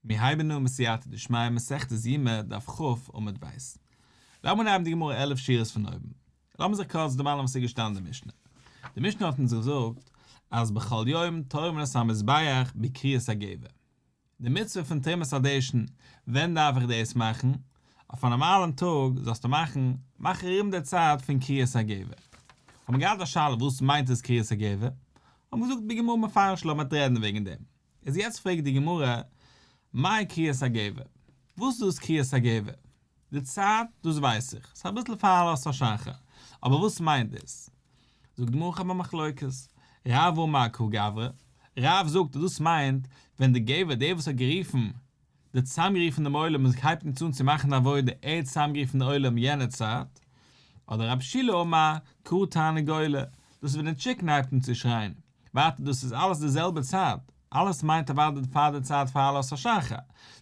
מיר הייבן אן בסייעתא דשמיא מסכת יומא דף כ עמוד ב'. לאמיר נעמען די גמרא 11 שורות פון אויבן. לאמיר זיך קורץ דערמאנען וואס איז געשטאנען אין די משנה. די משנה האט אונז געזאגט אז בכל יום תורמין את המזבח בקריאת הגבר. די מצוה פון תרומת הדשן, ווען דארף איך דאס מאכן? אויף א נארמאלן טאג זאלסטו מאכן, מאך ארום די צייט פון קריאת הגבר. האט מען געהאט א שאלה וואס מיינט עס קריאת הגבר? האט מען געזאגט בגמרא מפרש לה מ'וועט רעדן וועגן דעם. איז יעצט פרעגט די גמרא, מאי קריאת הגבר? וואס איז דאס קריאת הגבר? די צייט, דאס ווייס איך, ס'איז אביסל פאר עלות השחר, אבער וואס מיינט דאס? זאגט די גמרא כ'האב א מחלוקת, רב אמר קרא גברא, רב זאגט אז דאס מיינט ווען די גבר, דער וואס האט גערופן, די צוזאמגערופן דעם עולם און הייבט אונז אן צו מאכן די עבודה, ער האט צוזאמגערופן די עולם יענע צייט, אדער רב שילא אמר קרא תרנגולא, דאס איז ווען די טשיקן הייבט אן צו שרייען, ווייטער דאס איז אלעס די זעלבע צייט, אלעס מיינט אוודאי פאר די צייט פאר עלות השחר,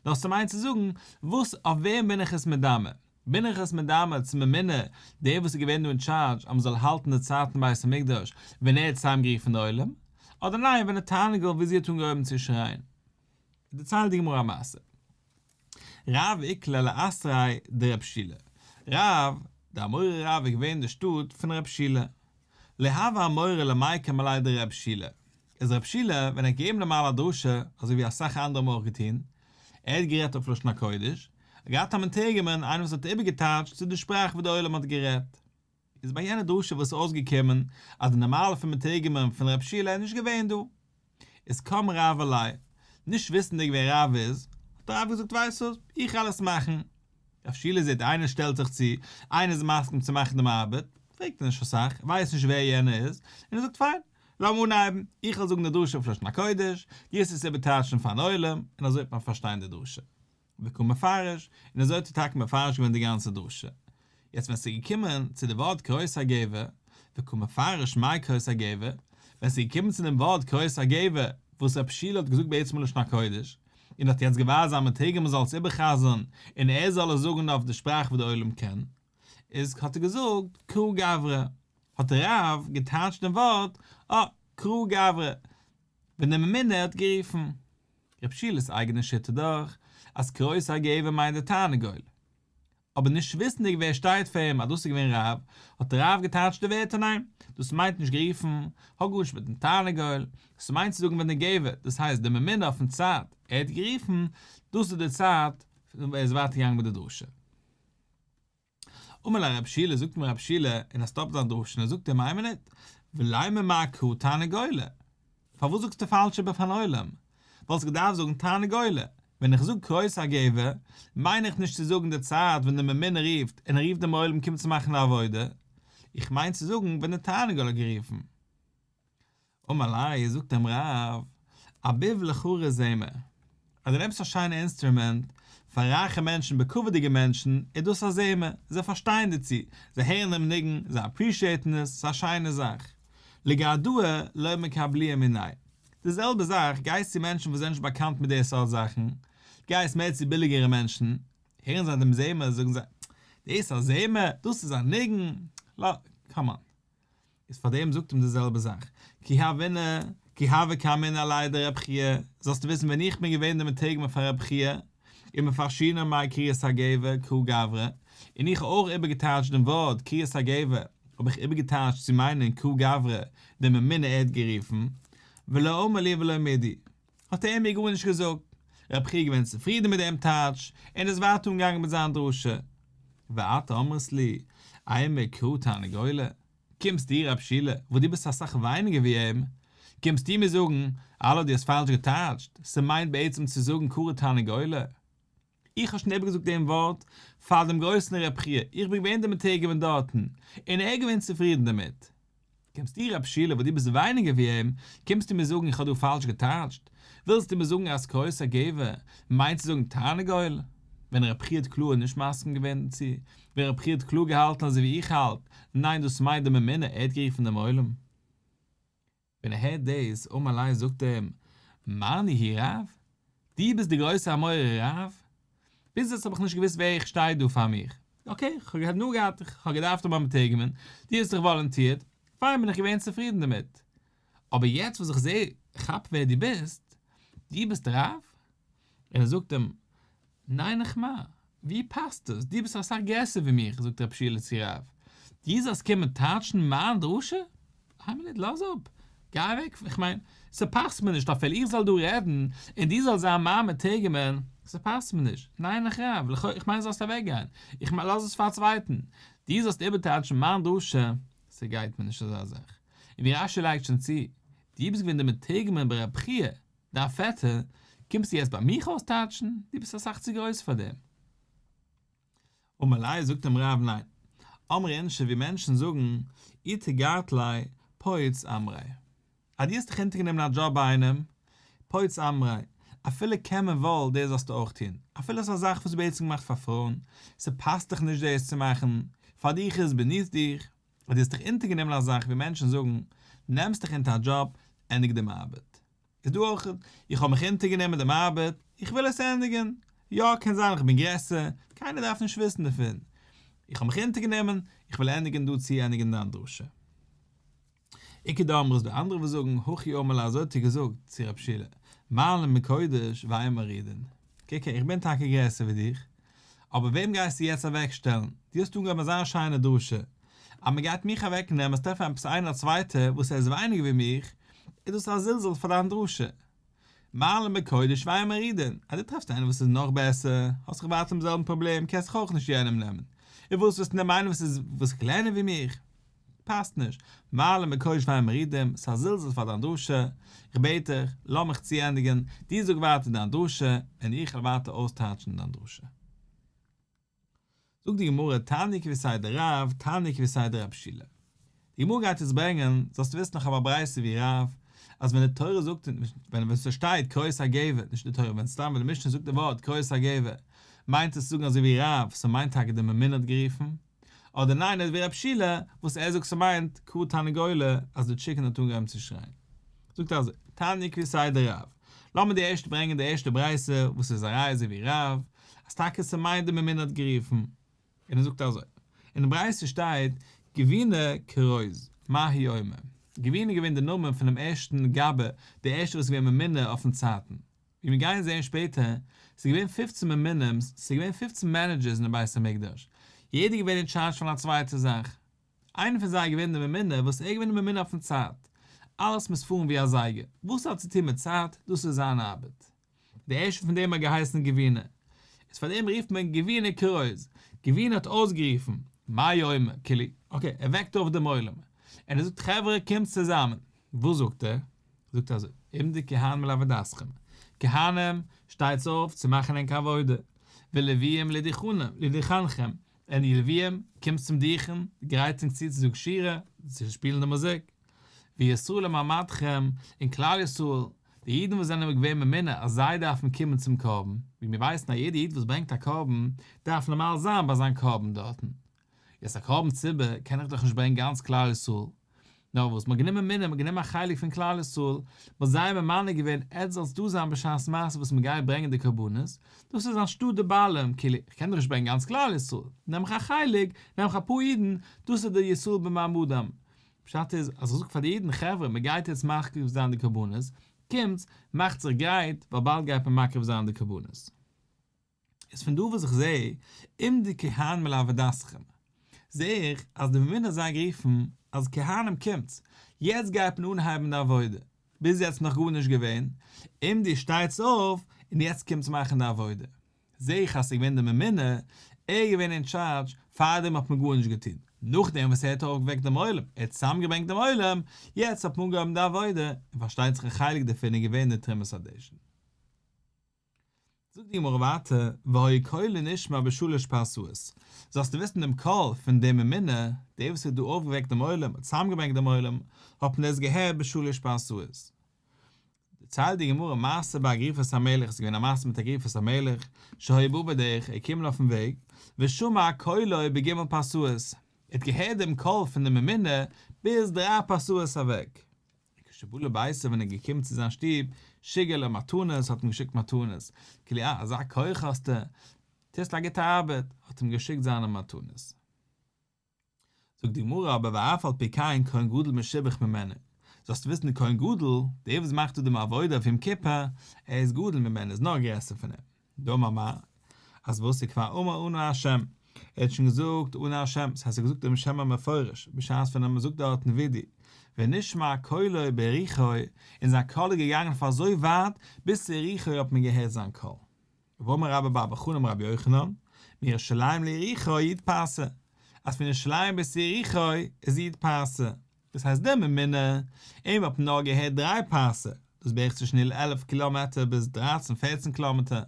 נאר ס'מיינט צו זאגן, וואס אויף וועם בין איך עס מדמה? בין איך עס מדמה צום ממונה, דער וואס איז געווען דא אין טשארדזש אז מ'זאל האלטן די צייט אין בית המקדש ווען ער האט צוזאמגערופן די עולם, אדער ניין ווען די תרנגול ווי זי האט אנגעהויבן צו שרייען? דערציילט די גמרא א מעשה. רב איקלע לאתריה דרב שילא. רב, דער אמורא רב איז געווען אין די שטאט פון רב שילא. לא הוה אמורא למיקם עליה דרב שילא. איז רב שילא ווען ער האט געגעבן נארמאל א דרשה, אזוי ווי אסאך אנדערע האבן אויך געטון, ער האט גערעדט אויף לשון הקודש, ער האט געהאט א מתורגמן, איינער וואס האט איבערגעטייטשט צו די שפראך וואס דער עולם האט גערעדט. איז ביי יענע דרשה וואס איז אויסגעקומען אז די נארמאלע פון מתורגמן פון רב שילא איז נישט געווען דא, איז קם רב עליה, נישט וויסענדיג ווער רב איז, האט רב געזאגט ווייסט וואס, איך וועל עס מאכן. רב שילא זעט איינער שטעלט זיך צו, איינער איז מסכים צו מאכן דעם ארבעט, פרעגט ער נישט אסאך, ווייסט נישט ווער יענער איז, און ער זאגט פיין, לאמיר אנהייבן, איך וועל זאגן די דרשה אויף לשון הקודש, דו וועסט עס איבערטייטשן פארן עולם, און אזוי וועט מען פארשטיין די דרשה. וקא מפרש, און אזוי האט ער טאקע מפרש געווען די גאנצע דרשה. יעצט ווען ס'איז געקומען צו די ווארט קרות הגבר, וקא מפרש מאי קרות הגבר, ווען ס'איז געקומען צו דעם ווארט קרות הגבר, וואס רב שילא האט געזאגט בעצם לשון הקודש, און האט יעצט געווייזט זיין מתורגמן זאל עס איבערחזר'ן און ער זאל עס זאגן אויף די שפראך וואס די עולם קען, איז האט ער געזאגט קרא גברא, האט רב געטייטשט דעם ווארט, אה, קרא גברא, ווען דער ממונה האט גערופן. רב שילא'ס אייגענע שיטה דאך אז קרות הגבר מיינט די תרנגול. אבער נישט וויסנדיג ווער שטייט פאר אים אז דאס איז געווען רב, האט רב געטייטשט די ווערטער ניין, דאס מיינט נישט גערופן, האט גארנישט מיטן תרנגול, ס'מיינט צו זאגן ווען די גבר, דאס הייסט די ממונה אויפן צייט, ער האט גערופן, דאס איז די צייט ווען ער איז ווייטער געגאנגען מיט די דרשה. אמר ליה רב שילא, זאגט אים רב שילא, און ער סטאפט זיין דרשה און ער זאגט אים איין מינוט, ולימא מר קרא תרנגולא, פארוואס זאגסטו פאלש איבער פארן עולם, וואלסט געדארפט זאגן תרנגולא, ווען איך זאג קרות הגבר, מיין איך נישט צו זאגן די צייט ווען די ממונה רופט און ער רופט דעם עולם קומט צו מאכן די עבודה, איך מיין צו זאגן ווען די תרנגול האט גערופן. אמר ליה, זאגט אים רב, אביב לחרי זמר, אז דו נעמסט א שיינע אינסטרומענט, פאר רייכע מענטשן בכבוד'יגע מענטשן איז דאס א זמר, זיי פארשטייען דערצו, זיי הערן דעם ניגון, זיי אפרישיעטן עס, ס'איז א שיינע זאך. לגהדאי לא מקבלוה מיניה. די זעלבע זאך, גייסט צו מענטשן וואס זענען נישט באקאנט מיט די סארט זאכן, גייסט מער צו ביליגערע מענטשן, הערן זיי דעם זמר, זאגן זיי, דאס איז א זמר? דאס איז א ניגון? לא, קאם אן. איז פאר דעם זאגט אים די זעלבע זאך, כי הוינא, כי הוה קאימנא עליה דרב חייא, זאלסטו וויסן ווען איך בין געווען דער מתורגמן פאר רב חייא, ומפרשינן מאי קריאת הגבר קרא גברא, און איך האב אויך איבערגעטייטשט דעם ווארט קריאת הגבר, האב איך איבערגעטייטשט צו מיינען קרא גברא, דער ממונה ער האט גערופן, ולא אמר לי ולא מידי, האט ער מיר גארנישט געזאגט, רב חייא איז געווען צופרידן מיט דעם טייטש, און איז ווייטער אנגעגאנגען מיט זיין דרשה. ואת אמרת לי, אימא קרא תרנגולא, קומסט דו רב שילא, וואס דו ביסט אסאך ווייניגער ווי אים, קומסטו מיר זאגן, אלא דו האסט פאלש געטייטשט, ס'מיינט בעצם צו זאגן קרא תרנגולא. איך האב שוין איבערגעזאגט דעם ווארט פאר דעם גרויסן רב חייא, איך בין געווען דער מתורגמן דארטן, און ער איז געווען צופרידן דערמיט. קומסטו רב שילא וואס דו ביסט ווייניגער ווי אים, קומסטו מיר זאגן איך האב דא פאלש געטייטשט? ווילסטו מיר זאגן אז קרות הגבר מיינט צו זאגן תרנגול? ווען רב חייא האט קלאר נישט מסכים געווען דערצו, ווען רב חייא האט קלאר געהאלטן אזוי ווי איך האלט, ניין דאס מיינט דער ממונה, ער האט גערופן דעם עולם. ווען ער הערט דאס, אמר ליה זאגט ער אים, מר ניהו רב? דו ביסט דער גרויסער אמורא רב? ביז יעצט האב איך נישט געוואוסט ווער איך שטיי דא פאר מיך, אקעי, איך האב הנאה געהאט, איך האב געדארפט האבן א מתורגמן, דו האסט זיך וואלונטירט, פיין בין איך געווען צופרידן דערמיט. אבער יעצט וואס איך זע, כאפ ווער דו ביסט, דו ביסט רב? און ער זאגט אים, ניינעך מר, ווי פאסט עס? דו ביסט אסאך גרעסער ווי מיך, זאגט רב שילא צו רב, דו זאלסט קומען טייטשן מיין דרשה? איין מינוט, לאז אפ, גיי אוועק, איך מיין, ס'פאסט מיר נישט אפילו איך זאל דא רעדן און דו זאלסט זיין מיין מתורגמן, ס'פאסט מיר נישט, ניינעך רב, לכאו', איך מיין זאלסט אוועק גיין, איך מיין לאז עס פאר א צווייטן, דו זאלסט איבערטייטשן מיין דרשה, ס'גייט מיר נישט אזא זאך. און ווי רש"י לייגט שוין צו, דו ביסט געווען דער מתורגמן ביי רב חייא, דיין פעטער, קומסטו יעצט ביי מיך אויסטייטשן? דו ביסט אסאך צו גרויס פאר דעם. אמר ליה זאגט אים רב ניין. אמרי אינשי ווי מענטשן זאגן, אי תיגרת ליה, פוץ אמריה. אז דו האסט דיך אונטערגענומען א דזשאב ביי איינעם, פוץ אמריה, אפילו קען מען וואל דאס זאלסטו אויך טון, אפילו עס איז א זאך וואס איז בעצם געמאכט פאר פרויען, ס'פאסט דיך נישט דאס צו מאכן, פאר דיך איז beneath דיך, אז דו האסט דיך אונטערגענומען א זאך ווי מענטשן זאגן, נעמסט דיך אונטער א דזשאב, ענדיג דעם ארבעט. איז דא אויך, איך האב מיך אונטערגענומען דעם ארבעט, איך וויל עס ענדיגן, יא קען זיין איך בין גרעסער, קיינער דארף נישט וויסן דערפון, איך האב מיך אונטערגענומען, איך וויל ענדיגן דא צו ענדיגן דיין דרשה. איכא דאמרי איז דא אנדערע וואס זאגן, הכי אמר ליה אזוי האט ער געזאגט צו רב שילא, מעלין בקודש ואין מורידין. קוק הער, איך בין טאקע גרעסער ווי דיך, אבער וועם גייסטו יעצט אוועקשטעלן? דו האסט אנגעהויבן אזא שיינע דרשה, אז מען גייט מיך אוועקנעמען, עס טרעפן עפעס איינער א צווייטער וואס ער איז ווייניגער ווי מיך, איז דאס א זלזול פאר דיין דרשה. מעלין בקודש ואין מורידין, אז דו טרעפסט איינער וואס איז נאך בעסער, האסט דאך ווייטער דעם זעלבן פראבלעם, קענסט דאך אויך נישט יענעם נעמען. און וואס וועסטו נעמען איינער וואס איז וואס קלענער ווי מיך? פאסט נישט. מעלין בקודש ואין מורידין, ס'איז א זלזול פאר דיין דרשה, איך בעט דיך, לאז מיך צוענדיגן, דו זאג ווייטער דיין דרשה, און איך וועל ווייטער אויסטייטשן דיין דרשה. זאגט די גמרא, תניא כוותיה דרב, תניא כוותיה דרב שילא. די גמרא גייט יעצט ברענגען, זאלסטו וויסן איך האב א ברייתא ווי רב, אז ווען די תורה זאגט, ווען ווען ס'שטייט כרות הגבר, נישט די תורה, ווען סתם ווען די משנה זאגט די ווארט כרות הגבר, מיינט עס צו זאגן אזוי ווי רב, ס'מיינט טאקע די ממונה האט גערופן, אדער ניין אזוי ווי רב שילא וואס ער זאגט ס'מיינט קרא תרנגולא אז די טשיקען האט אנגעהויבן צו שרייען. זאגט ער אזוי, תניא כוותיה דרב, לאמיר די ערשטע ברענגען די ערשטע ברייתא וואס איז א ראיה אזוי ווי רב, אז טאקע ס'מיינט די ממונה האט גערופן, און ער זאגט אזוי, אין די ברייתא שטייט גבינא כרוז, מה הוא אומר, גבינא איז געווען די נאמען פונעם ערשטן גבאי, דער ערשטער וואס איז געווען ממונה אויפן צייטן, ווי מיר גייען זעהן שפעטער, ס'איז געווען פופצן ממונים, ס'איז געווען פופצן מענעדזשערס אין די בית המקדש, יעדער איז געווען אין טשארדזש פון א צווייטע זאך, איינער פון זיי איז געווען די ממונה וואס ער איז געווען די ממונה אויפן צייט, אלעס מוז פארן ווי א זייגער, וואס האט צו טון מיט צייט, דאס איז זיין ארבעט. דער ערשטער פון דעם האט געהייסן גבינא, איז פאר דעם רופט מען גבינא כרוז, גבינא האט אויסגערופן, מה הוא אומר, כאילו, okay, ער וועקט אויף דעם עולם, און ער זאגט חברה קומטס צוזאמען, וואס זאגט ער? זאגט אזוי, עמדו כהנים לעבודתכם, כהנים, שטייטס אויף צו מאכן ענק עבודה, ולוויים לדוכנכם, און איר לוויים, קומטס צום דוכן, גרייטס ענק צו צו זאגן שירה, צו שפילן די מוזיק, וישראל למעמדכם, און כלל ישראל, די אידן וואס זענען געווען ממונה אז זיי דארפן קומען צום קרבן, ווי מיר ווייסן אז יעדער איד וואס ברענגט א קרבן, דארף נארמאל זיין ביי זיין קרבן דארטן, יעצט א קרבן ציבור קען איך דאך נישט ברענגען גאנץ כלל ישראל, נאר וואס מ'האט גענומען מינים, מ'האט גענומען א חלק פון כלל ישראל, מ'האט זיי ממנה געווען עטס זאלטס דא זיין בשעת מעשה וואס מ'גייט ברענגען די קרבנות, דאס איז אנשטאט די בעלים, כאילו, איך קען דאך נישט ברענגען גאנץ כלל ישראל, נעם איך א חלק, נעם איך אפאר אידן, דאס איז די ישראל במעמדם. פשט איז, אז איך זאג פאר די אידן, חברה, מ'גייט יעצט מקריב זיין די קרבנות, קומטס, מאכטס זיך גרייט, ווייל באלד גייט מען מקריב זיין די קרבנות. איז פון דא וואס איך זעה, עמדו כהנים לעבודתכם, זעה איך אז די ממונה האט זיי גערופן אז כהנים קומטס, יעצט גייט מען אנהייבן די עבודה, ביז יעצט נאך גארנישט געווען, עמדו שטייטס אויף און יעצט קומטס מאכן די עבודה, זעה איך אז ס'איז געווען די ממונה, ער איז געווען אין טשארדזש, פארדעם האט מען גארנישט געטון, נאכדעם וואס ער האט אויפגעוועקט דעם עולם, ער האט צוזאמגעברענגט דעם עולם, יעצט האט מען אנגעהויבן די עבודה, און פארשטייט זיך א חלק דערפון איז געווען די תרומת הדשן. זאגט די גמרא ווייטער, והיה קולו נשמע בשלש פרסאות, זאלסטו וויסן דעם קול פון דעם ממונה, דער וואס האט דא אויפגעוועקט דעם עולם, האט צוזאמגעברענגט דעם עולם, האט מען דאס געהערט בשלש פרסאות. דערציילט די גמרא מעשה באגריפס המלך, עס איז געווען א מעשה מיט אגריפס המלך, שהיה בא בדרך, ער איז געקומען אויפן וועג, ושמע קולו בג' פרסאות, ער האט געהערט דעם קול פון דעם ממונה ביז דריי פרסאות אוועק. כשבא לביתו ווען ער איז געקומען צו זיין שטוב, שיגר לו מתנות, האט אים געשיקט מתנות, כאילו אה, אזא כח האסטו, טוסט א גוטע ארבעט, האט אים געשיקט זיינע מתנות. זאגט די גמרא אבער ואף על פי כן כהן גדול משובח ממנו, זאלסטו וויסן די כהן גדול, דער וואס מאכט דא דעם עבודה אויף יום כיפור, ער איז גדול ממנו, איז נאך גרעסער פון אים. דאמר מר, אז וואס איז כבר אמר אנא ה', ער האט שוין געזאגט אנא ה', דאס הייסט ער האט געזאגט דעם שם המפורש, בשעת ווען מען זאגט דארטן וידוי, ונשמע קולו ביריחו, און זיין קול איז געגאנגען אויף אזוי ווייט, ביז צו יריחו האט מען געהערט זיין קול. ואמר רבה בר בר חנה אמר רבי יוחנן, מירושלים ליריחו י' פרסה, אז פון ירושלים ביז צו יריחו איז י' פרסה, דאס הייסט דער ממונה, אים האט מען נאר געהערט דריי פרסה, דאס איז בערך צווישן 11 קילאמעטער ביז דרייצן פערצן קילאמעטער,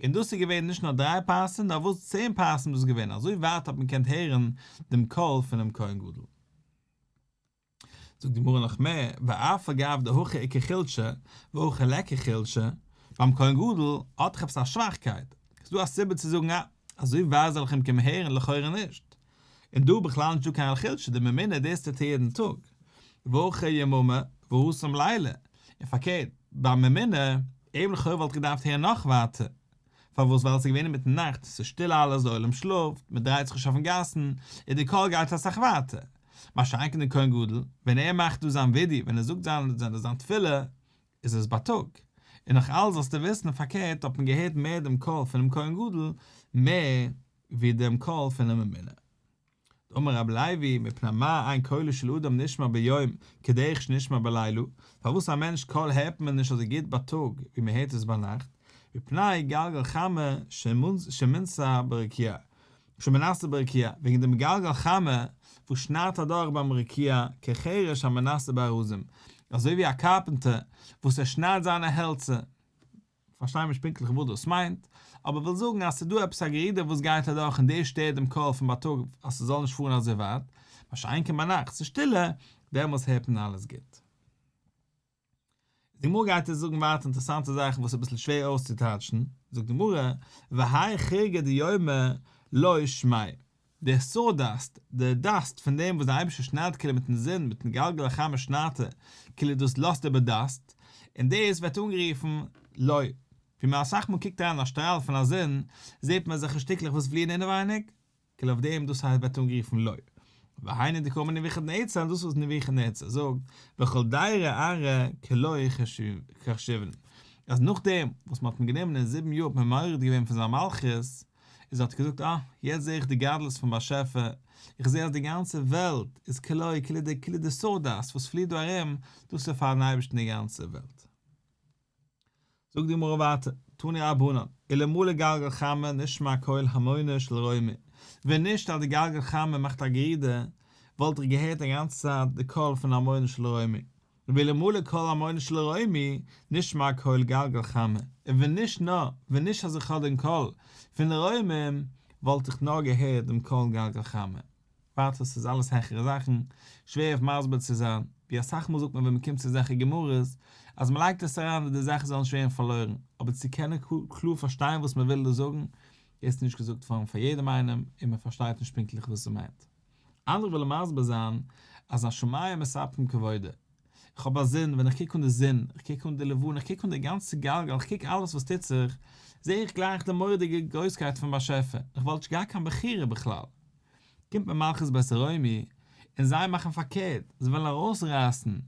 און דאס איז געווען נישט נאר דריי פרסה נאר וואס צען פרסים דאס איז געווען, אזוי ווייט האט מען געקענט הערן דעם קול פונעם כהן גדול. זאגט די גמרא נאך מער, ואף על גב דהכא איכא חולשא והכא ליכא חולשא, ביים כהן גדול האט דאך עפעס א שוואכקייט, איז דא א סיבה צו זאגן אה, אזוי ווייט זאל איך אים קענען הערן? לכאורה נישט. און דא בכלל נישט דא קיין חולשא, די ממונה דאס טוט ער יעדן טאג, והכא יממא והתם לילה, און פארקערט ביים ממונה, אים לכאורה וואלט געדארפט הערן נאך ווייטער, פארוואס ווייל עס איז געווען אינמיטן נאכט, עס איז שטיל אלעס, די עולם שלאפט, מען דרייט זיך נישט אויפן גאסן, און די קול גייט אסאך ווייטער. מה שאין כן די כהן גדול, ווען ער מאכט דא זיין וידוי, ווען ער זאגט זיין זיין זיין תפילה, איז עס בייטאג. און נאך אלס זאלסטו וויסן פארקערט האט מען געהערט מער דעם קול פונעם כהן גדול מער ווי דעם קול פונעם ממונה. דאמר רבי לוי, מפני מה אין קולו של אדם נשמע ביום כדרך שנשמע בלילה, פארוואס א מענטש קול הערט מען נישט אזוי גוט בייטאג ווי מען הערט עס ביינאכט, מפני גלגל חמה שמנסה ברקיע, שמנסה ברקיע, וועגן דעם גלגל חמה וואס שניידט אדורך ביים רקיע כחרש המנסה בארזים, אזוי ווי א קארפענטער וואס ער שניידט זיינע העלצער. פארשטיי נישט פונקטליך וואס דאס מיינט, אבער וויל זאגן אז ס'איז דא עפעס א גערודער וואס גייט אדורך און דאס שטערט דעם קול פון בייטאג אז ס'זאל נישט פארן אזוי ווייט, מה שאין כן ביינאכט ס'איז שטילער, דעמאלס הערט מען אלעס גוט. די גמרא גייט יעצט זאגן ווייטער אינטערעסאנטע זאכן וואס איז אביסל שווער אויסצוטייטשן, זאגט די גמרא, והאי חורגא דיומא לא שמיה, דער sawdust, די dust פון דעם וואס דער אייבערשטער שניידט כאילו מיטן זון, מיטן גלגל החמה שניידט ער, כאילו דאס לאזט איבער dust, און דאס ווערט אנגערופן לוי. ווי מען אסאך מאל קוקט אריין א שטראל פון א זון, זעט מען אזעלכע שטיקלעך וואס פליען אינעווייניג, כאילו אויף דעם דאס ווערט אנגערופן לוי. והיינו דקאמר נבוכדנצר, און דאס וואס נבוכדנצר זאגט, וכל דירי ארעא כלוי חשיבין, אז נאכדעם וואס מען האט אים גענומען אין זיבן יאר האט מען מורד געווען פון זיין מלכות, איז האט ער געזאגט אה, יעצט זעה איך די גדלות פון באשעפער, איך זעה אז די גאנצע וועלט איז כלוי כאילו די כאילו די sawdust וואס פליעט דא ארום, דאס איז פארן אייבערשטן די גאנצע וועלט. זאגט די גמרא ווייטער, תנו רבנן, אלמלא גלגל חמה נשמע קול המונה של רומי, ווען נישט אז די גלגל חמה מאכט א גערודער, וואלט איך געהערט א גאנצע צייט די קול פון המונה של רומי, ואלמלא קול המונה של רומי, נשמע קול גלגל חמה, און ווען נישט נאר, ווען נישט אז איך האב דעם קול פון די רוימים, וואלט איך נאר געהערט דעם קול גלגל חמה. ווייטער ס'איז אלעס העכערע זאכן, שווער אויף מסביר צו זיין, ווי אסאך מאל זאגט מען ווען מ'קומט צו אזעלכע גמרות, אז מ'לייגט עס אריין אז די זאכן זאלן נישט ווערן פארלוירן, אבער צו קענען קלאר פארשטיין וואס מ'וויל דא זאגן, איז נישט געזאגט פארן פאר יעדעם איינעם, און מ'פארשטייט נישט פונקטליך וואס ס'מיינט. אנדערע ווילן מסביר זיין אז השמים מספרים כבודו, איך האב א זון, ווען איך קוק אן די זון, איך קוק אן די לבנה, איך קוק אן די גאנצע גלגל, איך קוק אלעס וואס טוט זיך, זע איך גלייך די מורא'דיגע גרויסקייט פון באשעפער, איך וואלט נישט געהאט קיין בחירה בכלל. קומט מען מלכות בית רומי, און זיי מאכן פארקערט, זיי ווילן ארויסרייסן,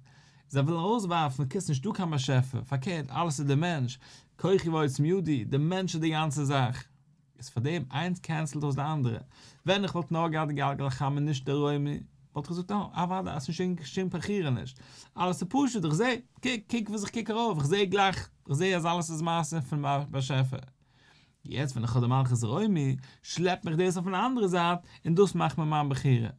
זיי ווילן ארויסווארפן, כאילו ס'נישטא קיין באשעפער, פארקערט, אלעס איז דער מענטש, כוחי ועוצם ידי, דער מענטש איז די גאנצע זאך. איז פאר דעם איינס cancel ט אויס די אנדערע, ווען איך וואלט נאר געהאט די גלגל החמה און נישט די רומי, וואלט איך געזאגט אה, אוודאי, עס איז נישט קיין שום בחירה נישט, אלעס איז פשוט, איך זע, קוק, קוק וואס איך קוק ארויף, איך זע גלייך, איך זע אז אלעס איז מעשה פון באשעפער. יעצט ווען איך האב די מלכות רומי, שלעפט מיך דאס אויפן אנדערע זייט, און דאס מאכט מיר מיין בחירה.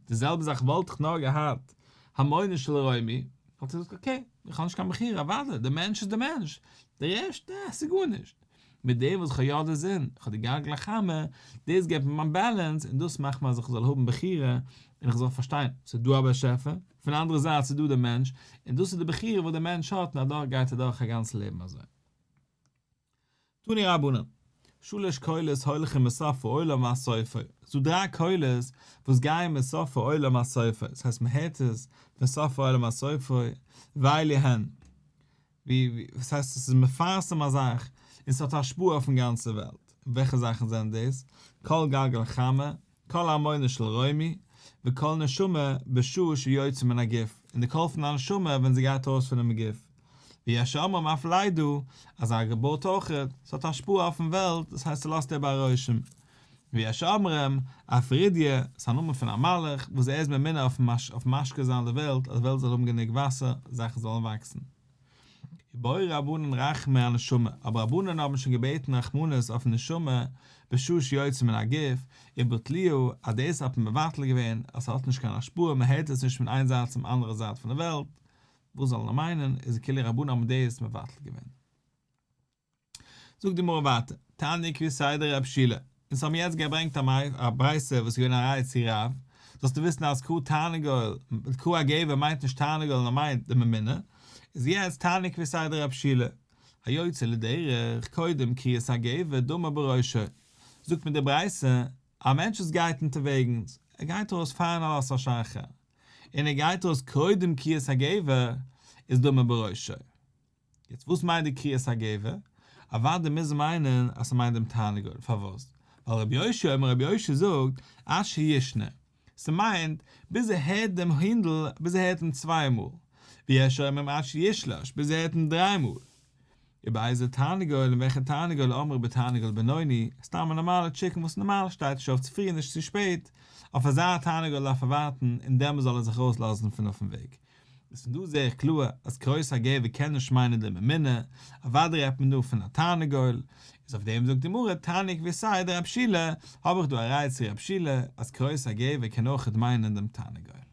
די זעלבע זאך וואלט איך נאר געהאט המונה של רומי, וואלט איך געזאגט okay, איך האב נישט קיין בחירה, אוודאי, דער מענטש איז דער מענטש, דער רעשט, נע, ס'איז גארנישט. מיט דעם וואס איך האב יא די זון, איך האב די גלגל החמה, דאס געבט מיר מיין balance, און דאס מאכט מיר אז איך זאל האבן בחירה, און איך זאל פארשטיין, ס'איז דא א באשעפער, פון די אנדערע זייט ס'איז דא דער מענטש, און דאס איז די בחירה וואס דער מענטש האט, און אדורך גייט ער דורך א גאנץ לעבן אזוי. תנו רבנן, שלש קולות הולכים מסוף העולם ועד סופו, ס'דא דריי קולות וואס גייען מסוף העולם ועד סופו, דאס הייסט מען הערט עס פון סוף העולם ועד סופו, ואלו הן, ווי, וואס הייסט עס איז מפרסם א זאך און ס'האט א השפעה אויפן גאנצע וועלט, וועלכע זאכן זענען דאס? קול גלגל חמה, קול המונה של רומי, וקול נשמה בשעה שיוצא מן הגוף. און די קול פון א נשמה ווען זי גייט ארויס פונעם גוף. ויש אומרים אף לידה, אז א געבורט אויכעט, ס'האט א השפעה אויפן וועלט, דאס הייסט ס'לאזט איבער א רושם. ויש אומרים אף רדיא, ס'איז א נאמען פון א מלאך, וואס ער איז ממונה אויף משקה זיין די וועלט, אז די וועלט זאל האבן גענוג וואסער, זאכן זאלן וואקסן. ובעו רבנן רחמי אנשמה, אבער רבנן האבן שוין געבעטן רחמנות אויפן נשמה, בשעה שיוצא מן הגוף, ובטלוה, אז דאס האט מען מבטל געווען, אז ס'האט נישט קיין השפעה, מ'הערט עס נישט פון איין זייט צום אנדערע זייט פון די וועלט, וואס זאל ער מיינען, איז כאילו רבנן האבן דאס מבטל געווען. זאגט די גמרא ווייטער, תניא כוותיה דרב שילא, אונז האבן יעצט געברענגט א ברייתא וואס איז געווען א ראיה צו רב, זאלסטו וויסן אז קרא תרנגול, קרא הגבר מיינט נישט תרנגול נאר מיינט די ממונה, איז יעצט תניא כוותיה דרב שילא, היוצא לדרך קודם קריאת הגבר דמו בראשו, זאגט מיר די ברייתא, א מענטש וואס גייט אונטערוועגנס, ער גייט ארויס פארן עלות השחר, און ער גייט ארויס קודם קריאת הגבר, איז דמו בראשו. יעצט וואס מיינט די קריאת הגבר? אוודאי מוז מיינען אז ס'מיינט דעם תרנגול, פארוואס? ווייל רבי יאשיה אומר רבי יאשיה זאגט עד שישנה, ס'מיינט ביז ער הערט דעם הינדל ביז ער הערט אים צוויי מאל, ויש אומרים עד שישלש ביז ער הערט אים דריי מאל. ובאיזה תרנגול און וועלכע תרנגול אמרו בתרנגול בינוני, סתם א נארמאלע chicken וואס נארמאל שטייט נישט אויף צו פרי און נישט צו שפעט, אויף אזא תרנגול דארף ער ווארטן און דעמאלס זאל ער זיך ארויסלאזן פון אויפן וועג. איז פון דא זעה איך קלאר אז קרות הגבר קען נישט מיינען די ממונה, אוודאי רעדט מען דא פון א תרנגול, איז אויף דעם זאגט די גמרא תניא כוותיה דרב שילא, האב איך דא א ראיה צו רב שילא אז קרות הגבר קען אויכעט מיינען דעם תרנגול.